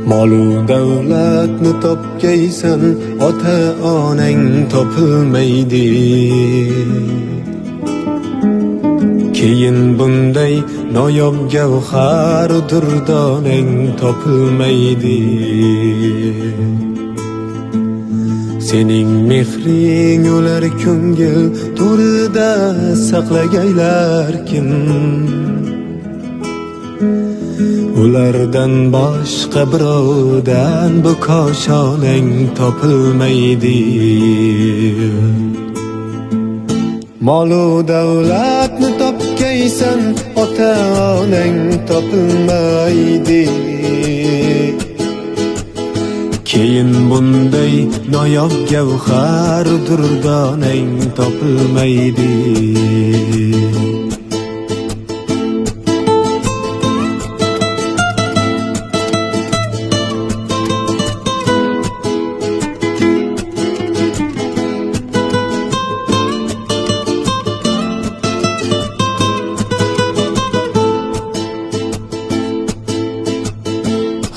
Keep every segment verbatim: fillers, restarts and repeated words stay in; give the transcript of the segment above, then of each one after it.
مالۇ دەۋلەتنى تاپكەيسەن، ئاتا-ئاناڭ تاپىلمايدۇ. كېيىن بۇنداي ناياب گەۋھەر دۇردانەڭ تاپىلمايدۇ. سېنىڭ مېھرىڭ ئۆلەر كۆڭۈل تورىدا ساقلايدىكەن. ئۇلاردىن باشقا بىراۋدىن بۇ كاشانەڭ تاپىلمايدۇ. مالۇ دەۋلەتنى تاپكەيسەن، ئاتا-ئاناڭ تاپىلمايدۇ. كېيىن بۇنداي ناياب گەۋھەر دۇردانەڭ تاپىلمايدۇ.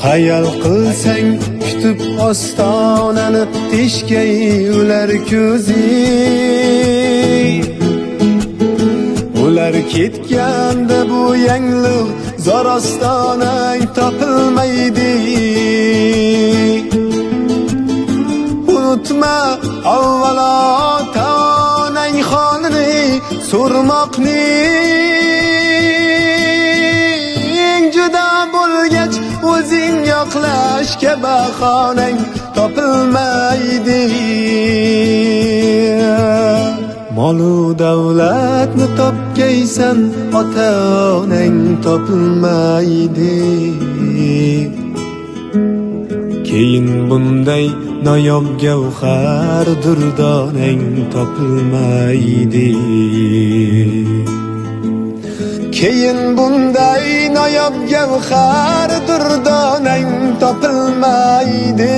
خىيال قىلساڭ كۈتۈپ ئاستانەنى، تىشكەي ئۆلەر كۆزى. ئۇلار كەتكەندە بۇ يەڭلىق زار ئاستانەڭ تاپىلمايدۇ. ئۇنتۇما ئاۋۋال ئاتا-ئاناڭ ھالىنى سورىماقنى. جۇدا بولغاچ ئۆزۈڭ يوقلاشقا باھانەڭ تاپىلمايدۇ. مالۇ دەۋلەتنى تاپكەيسەن، ئاتا-ئاناڭ تاپىلمايدۇ. كېيىن بۇنداي ناياب گەۋھەر دۇردانەڭ تاپىلمايدۇ. كېيىن بۇنداي ناياب گەۋھەر دۇردانەڭ تاپىلمايدۇ.